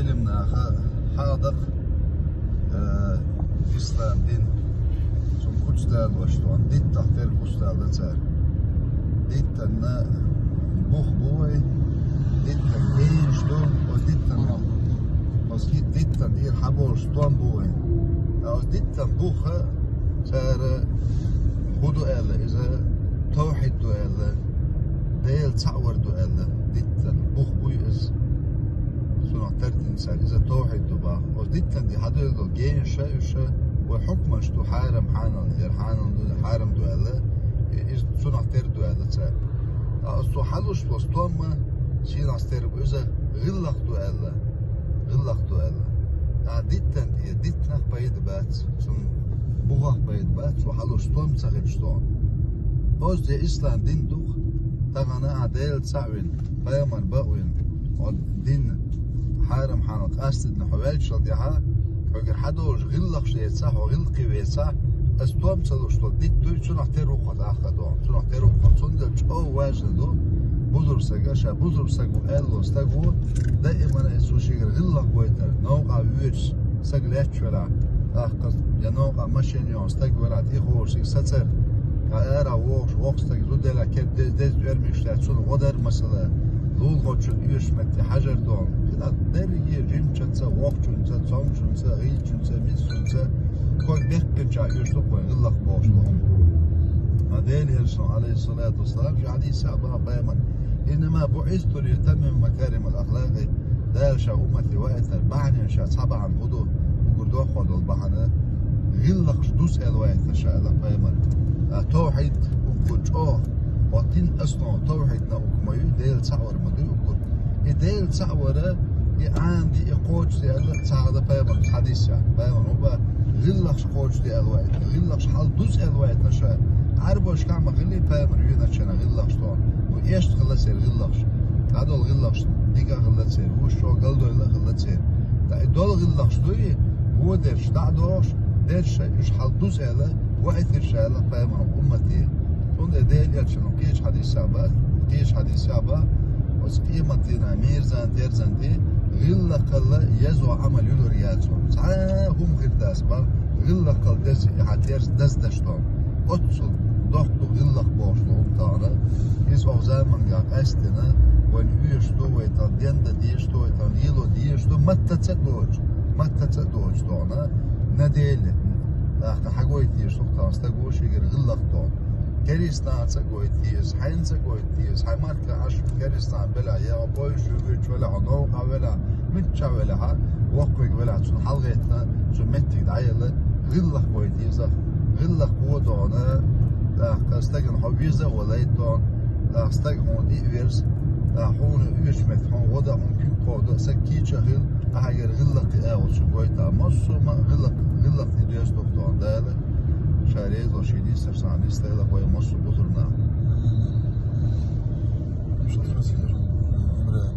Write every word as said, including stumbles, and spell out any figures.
Ӏилманаха хьадакъ, э, ислам дин, цун куц далош ду, диттах тера куц дала цара. Диттанна бух бу вай, диттан генаш ду, оз диттан, оз хи-, диттан тӀера хьаболуш стом бу вай. Ткъа оз диттан буха цара хӀун ду аьлла, иза тавхьид ду аьлла, Дела цхьаъ вар ду аьлла, диттан бух буй иза. Цунах тардина цара, иза тавхьид ду баха. Оз диттан тӀера хьадоьлла генаша, уьша, вай хьукмаш ду, хьарам, хьанал, яр хьанал ду, хьарам ду аьлла, и-, иза цунах тера ду аьлла цара. Ткъа оз цо хьалуш бо стомма, шенахь тера бу иза, гӀиллакх ду аьлла, гӀиллакх ду аьлла. Ткъа диттан тӀера, диттанах пайда бац, цун бухах пайда бац, цо хьалуш стом ца хилча тхуна. Оз де ислам дин ду-кх, тахана ахь Дела цхьаъ вина, пайхамар бакъ вина, хьо дин хьарам хьанал къастадина хьо ваьлчул тӀаьхьа, хьоьгара хьадолуш гӀиллакхаш децахь, хьо гӀиллакхе вецахь, аса стом ца луш долу дитт дуй, цунах тера ву-кх хьо тӀаккха доху, цунах тера ву-кх хьо, цундела чӀогӀа важна ду, бусалба стага, ша бусалба стаг ву аьлла стаг ву, даимана иза цо шегара гӀиллакх гойтар, новкъа воьдуш стаг лаьтташ велахь, тӀаккха я новкъа машен йолу стаг велахь, тӀехула шига сацар, ткъа ара вогӀуш воккха стаг зуда елахь, кеп де-, деза тӀоьрмигаш лаьцна, цунна гӀо дар масала, лулахочун оьшуш метте хьажар доху. КхидӀа дерриге жимачунца, воккхачунца, цомгушчунца, гӀийчунца, миссачунца, ког беккхинчохь оьшуш ду-кх вайн гӀиллакх бохуш долу хӀума. Ткъа Делан Элчано, Ӏалайхиссалату вассалам, шен хьадисехь баха пайхамар: «Иннама буӀисту ли утаммима макаримал ахлакъи». Дала ша уммате ваийтар бахьанех ша цхьа бахьана хӀун ду, уггар доккхо долу бахьана, гӀиллакхаш дуса аьлла ваийтар ша аьлла пайхамар. А, тавхьид уггар чӀогӀа, хӀокху дин основа тавхьид наука ма ю, Дела цхьаъ вар ма дуй уггар. И Дела цхьаъ вара, и Ӏанаде, и кхочушде аьлла ца хьахада пайхамар хьадисехь. Пайхамар хӀун баха, гӀиллакхаш кхочушде аьлла ваийтар, гӀиллакхаш хьал дуса аьлла ваийтар ша. Ӏарбошкахь ма хилли пайхамар венначу хенахь гӀиллакхаш тхуна. Ну, эшна хилла церан гӀиллакхаш. ДӀадолу гӀиллакхаш дика а хилла церан, уьш чӀогӀа галдойла а хилла церан. Ткъа и долу гӀиллакхаш дуй, вон дерш дӀа а дохуш, дерш а уьш хьал дуса аьлла, ваийтира ша аьлла пайхамар уммате. Цундела Делан Элчано кхечу хьадисехь баха, кхечу хьадисехь баха, оцу къематдийнахь мирзан-терзан тӀе гӀиллакхалла езо Ӏамал юьлур яц хьуна. Цхьа а хӀума хир дац баха, гӀиллакхалла деза и хьан терза даздеш долу. Оццул доккха ду гӀиллакх бохуш долу хӀума тахана. Иза хӀокху заманга къаьстина, вайна оьшуш ду, вай тхан денда дезаш ду, вай тхан лело дезаш ду, маттаца а доцуш, маттаца а доцуш тахана. На Деле, тӀаккха хьагойта дезаш ду-кх тхан стаго шегара гӀиллакх тахана. Керистанаца а гойта деза, хьайнца а гойта деза, хьайн маттахь Ӏаш керистанахь велахь, я хьо Польша вуьгучу велахь, хьо новкъахь велахь, миччахь велахь, воккхаве велахь, цунна хьалагӀеттина, цу меттиг дӀаелла, гӀиллакх гойта деза. ГӀиллакх вон дохуна, тӀаккха стагана хьо веза а валайта дохуна, тӀаккха стаг хьуна тӀе а верза, тӀаккха хьуна оьшуш метта хьуна гӀо дан, хьуна куьг кховда, стаг кийча а хилла, ахьа гӀиллакх кхиа а волчу гойта. Массо а ма гӀиллакх, гӀиллакх тӀе доьзна ду-кх тхуна Дала. Ша реза ву шен нийсаршна, нийса дела вай массо а бусалба нах.